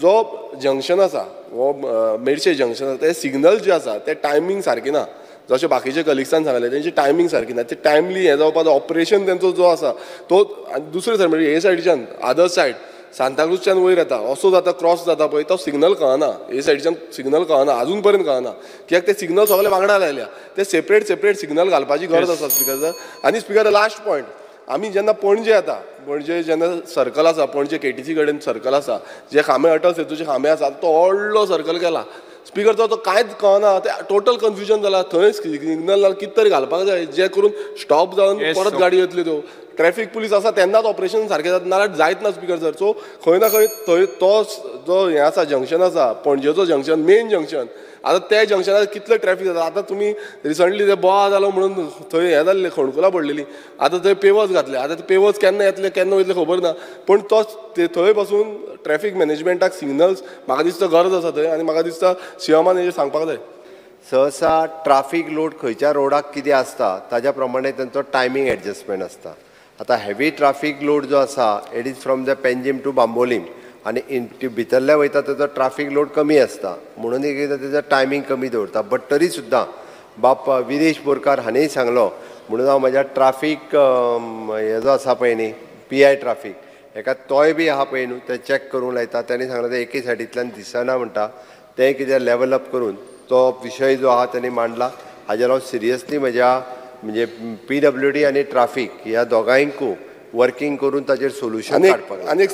जो जंक्शन आसा हो मेरशे जंक्शन आसा, ते सिग्नल जे आसा ते टायमींग सारकी ना. जशें बाकीचे कलिग्सान सांगलें, तेंची टायमींग सारकी ना, ते टायमली हें जावपाक ऑपरेशन तेंचो जो आसा तो. आनी दुसरे सायड म्हणजे हे सायडीच्यान अदर सायड सांताक्रूजच्यान वयर येता, असो जाता, क्रॉस जाता पळय, तो सिग्नल कळना, हे सायडीच्यान सिग्नल कळना, अजून पर्यंत कळना, कित्याक ते सिग्नल सगळे वांगडा लायल्या, ते सेपरेट सेपरेट सिग्नल घालपाची गरज आसा स्पिकर सर. आनी स्पिकर, लास्ट पॉयंट, आमी जेन्ना पणजे येता, पणजे जेन्ना सर्कल आसा, पणजे केटीसी कडेन सर्कल आसा, जे खांबे अटल सेतूचे खांबे आसा, तो व्हडलो सर्कल केला स्पिकर, तो कांयच कळना, ते टोटल कन्फ्युजन जाला. थंय सिग्नल कितें तरी घालपाक जाय जे करून स्टॉप जावन परत गाडी येतली. त्यो ट्रॅफिक पुलीस आसा तेन्नाच ऑपरेशन सारकें जाता, नाल्यार जायत ना स्पिकर सर. सो खंय ना खंय थंय तो जो हें आसा जंक्शन आसा, पणजेचो जंक्शन, मेन जंक्शन, आतां त्या जंक्शनार कितले ट्रॅफिक जाता. आतां तुमी रिसंटली ते बोवा जालो म्हणून थंय हें जाल्लें, खणकुलां पडलेलीं, आतां थंय पेवर्स घातले, आतां ते पेवर्स केन्ना येतले केन्ना वयतले खबर ना, पूण तो थंय पासून ट्रॅफिक मॅनेजमेंटाक सिग्नल्स म्हाका दिसता गरज आसा थंय, आनी म्हाका दिसता सीएमान हेजेर सांगपाक जाय. सहसा ट्राफीक लोड खंयच्या रोडाक कितें आसता ताज्या प्रमाणे तेंचो टायमींग एडजस्टमेंट आसता. आतां हेवी ट्राफीक लोड जो आसा, it is from the Panjim to Bambolim, आनी भितरल्या वयता तेजो ट्राफीक लोड कमी आसता, म्हणून एक एकदां तेजो टायमींग कमी दवरता. बट तरी सुद्दां बाप विरेश बोरकार हांणी सांगलो म्हणून हांव म्हज्या ट्राफीक हे जो आसा पळय न्ही, पी I traffic हेका तोय बी आहा पळय न्हू, ते चॅक करूंक लायता. तेणी सांगलें तें एके सायडींतल्यान दिसना म्हणटा, तें कितें लेवल अप करून तो विशय जो आहा तेणी मांडला. हाजेर हांव सिरियसली म्हज्या म्हणजे पीडब्ल्यूडी आनी ट्राफीक ह्या दोगांयकूय वर्किंग करून ताजेर सोल्युशन काडपाक. आनी एक